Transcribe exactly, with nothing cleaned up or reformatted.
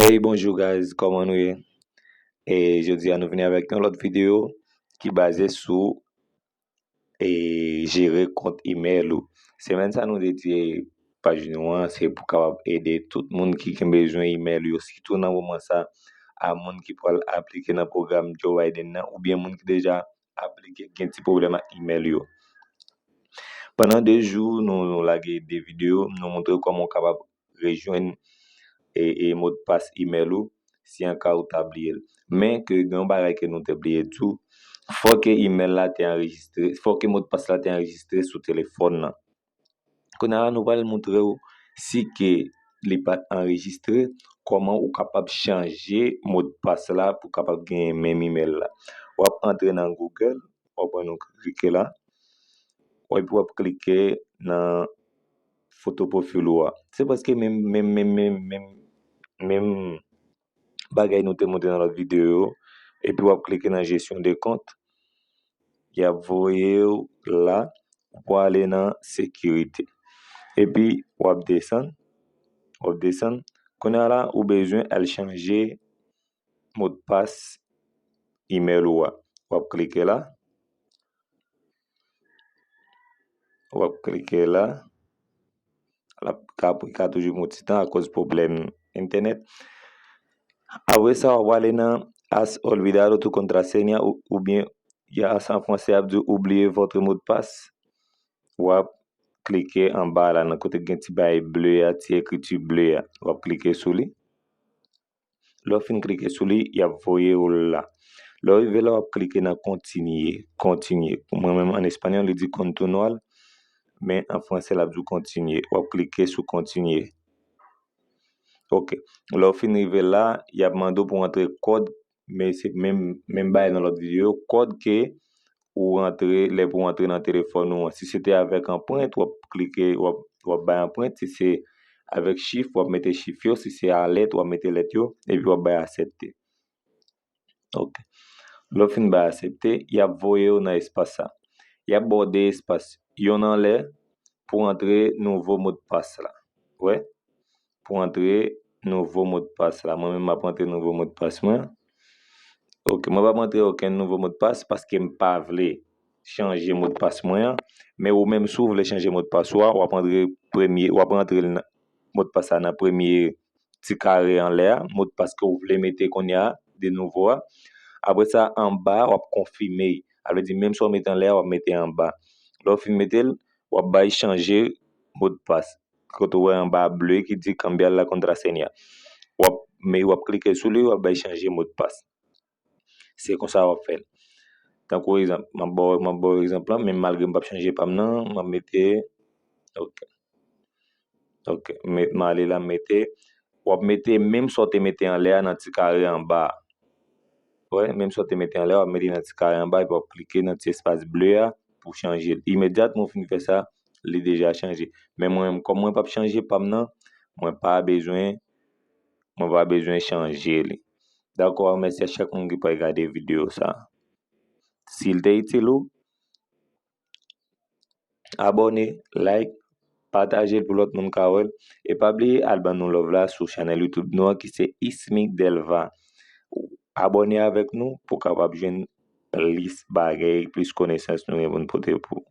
Hey, bonjou guys, kòman nou ye? E jodi a nou vini avèk yon lòt videyo ki baze sou e jere kont email ou. Semèn sa nou dedye paj nou an, se pou kapab ede tout moun ki gen bezwen email yo, sitou nan moman sa, a moun ki pral aplike nan pwogram Joe Biden nan, oubyen moun ki deja aplike, gen ti pwoblèm ak email yo. Pandan de jou, nou, nou lage de videyo, nou montre kòman w kapab rejwenn e, e modpas email ou, si an ka ou ta bliye l. Men ke gen yon bagay ke nou te bliye di w, fò ke email la te anrejistre, fò ke modpas la te anrejistre sou telefòn nan. Kounye a la, nou pral montre w si ke li pa t anrejistre, kòman ou kapab chanje modpas la pou kapab genyen menm email la. W ap antre nan Google, w ap wè nou klike la, epi w ap klike nan foto pwofil ou a. Se prèske menm, menm, menm, menm, menm, menm bagay nou te montre nan lòt videyo yo, epi w ap klike nan gestion de compte, y ap voye w la pou ale nan sekirite. Epi w ap desann, w ap desann. Kounye a la, ou bezwen al chanje modpas email ou a. W ap klike la. W ap klike la. L ap ka, ka toujou pran ti tan akoz pwoblèm entènèt. Apre sa, w ap ale nan Has olvidado tu contraseña ou, oubyen ya, an fransè, y ap di oublié votre mot de passe. W ap klike anba la, nan kote gen ti bagay ble a, ti ekriti ble a. W ap klike sou li. Lè w fin klike sou li, y ap voye w la. Lè w rive la, w ap klike nan kontinye, kontinye. Pou mwen menm, an espanyòl, li di continuar, men an fransè, l ap di w kontinye. W ap klike sou kontinye. Ok. Lè w fin rive la, y ap mande w pou w antre kòd, men se menm, menm bagay nan lòt videyo, kòd ke ou rantre, lè pou w antre nan telefòn ou an. Si se te avèk anprent, w ap klike, w ap, w ap bay anprent. Si se avèk chif, w ap mete chif yo. Si se a lèt, w ap mete lèt yo, epi w ap bay aksepte. Ok. Lè w fin bay aksepte, y ap voye w nan espas sa. Y ap ba w de espas. Yonn anlè pou antre nouvo modpas la. Wè? Pou antre nouvo modpas la. Mwen menm, m ap antre nouvo modpas mwen. Ok, mwen p ap antre okenn nouvo modpas paske m pa vle chanje modpas mwen an. Men ou menm, si w vle chanje modpas ou a, w ap antre premye, w ap antre l nan, modpas la nan premye ti kare anlè a, modpas ke w vle mete kounye a, de nouvo a. Apre sa, anba a, w ap konfime. Sa vle di, menm sa w mete anlè a, w ap mete anba. Lè w fin mete l, w ap bay chanje modpas. Kote w wè anba a ble ki di cambiar la contraseña. W ap, men w ap klike sou li, w ap bay chanje modpas. Se konsa w ap fè l. Tankou egzanp, m ap ba w, m ap ba w egzanp lan, men malgre m p ap chanje pa m nan, m ap mete, ok. Ok, m ale la, m mete, w ap mete menm sa w te mete anlè a nan ti kare anba a. Wè, menm sa w te mete anlè a, w ap mete nan ti kare anba, epi w ap klike nan ti espas ble a pou chanje l. Imedyatman w fin fè sa, li deja chanje. Men mwen menm, kòm mwen p ap chanje pa m nan, mwen pa bezwen, mwen pa bezwen chanje li. Dakò, mèsi a chak moun ki pral gade videyo sa. Si l te itil ou, abòne, like, pataje l pou lòt moun ka wè l. E pa bliye al ban nou love la sou chanèl YouTube nou an ki se Ismic Delva. Abòne avèk nou pou w kapab jwenn plis bagay, plis konesans nou gen pou n pote pou ou.